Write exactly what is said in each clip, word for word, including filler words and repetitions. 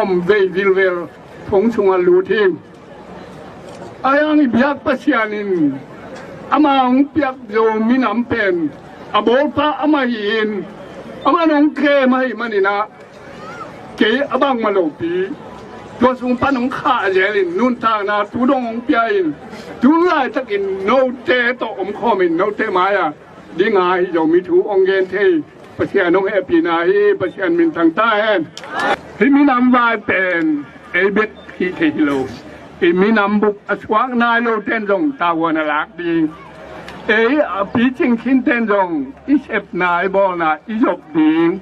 om vei vilvel thong sungah lut hi. Ahi hang i biak Pasian in ama hong piak Zo minam pen a bawlpa amah hi-in, aman hong kem ahih manin ah kei a bangmah lopi tua sung pan hong khah zel in nuntakna tu dong hong pia in, tu laitakin note tawh omkhawm in note mai-ah ding a hi Zomi thu hong gen thei Pasian hong hehpihna hi. Pasian minthang ta hen. Hih minam vai pen ei bek hih thei hi lo. I minam bup a suak nai lote'n zong tavuan a lak ding. Ei a picing khinte'n zong i sepna, i bawlna i zop ding.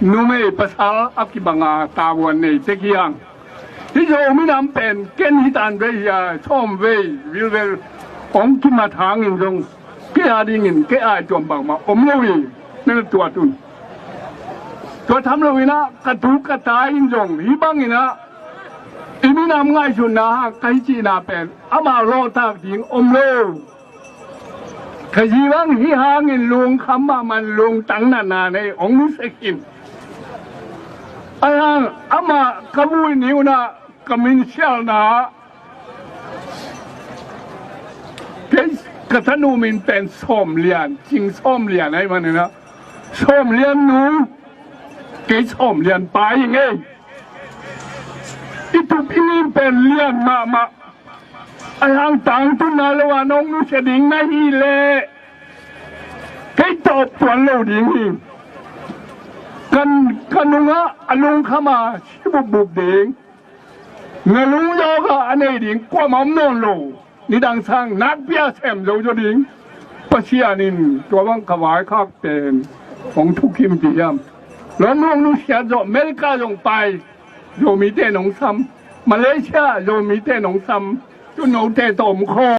Numei pasal a kibanga tavuan nei tek hi hang. Hih Zo minam pen ken hi tan vei hi a, sawm vei vilvel hong kimat hangin zong kei a dingin kei a tuam bangmah om lo hi. Na na tuat un. Tua tham lo in ah ka tu ka ta in zong hih bangin ah i minam ngaihsutna hang ka hih cihna pen ama lawhtak ding om lo. Ka zi bang hih hangin lungkham mahmah in lungtang natna nei hong nusia khin. Ahi hang amah ka vui ni un ah ka minsialna kei ka tanu min pen Sawm Lian, Cing Sawm Lian ahih manin ah Sawm Lian nu, kei Sawm Lian pa hi ing ei. I tup i nin pen lian mahmah. Ahi hang tangtunna lo a nong nusia ding na hih leh kei tawp tuan lo ding hi. Kan ka nungah a lungkham a si bupbup ding. Na lungzawk a a nei ding kuamah om nawn lo. Nidang sang nakpi a sem zo zaw ding. Pasian in tua bang ka vaikhak pen hong thukim ci hiam? London nusiat zawh, America zong pai, Zomite nong sam. Malaysia Zomite nong sam. Tu note tawh om khawm.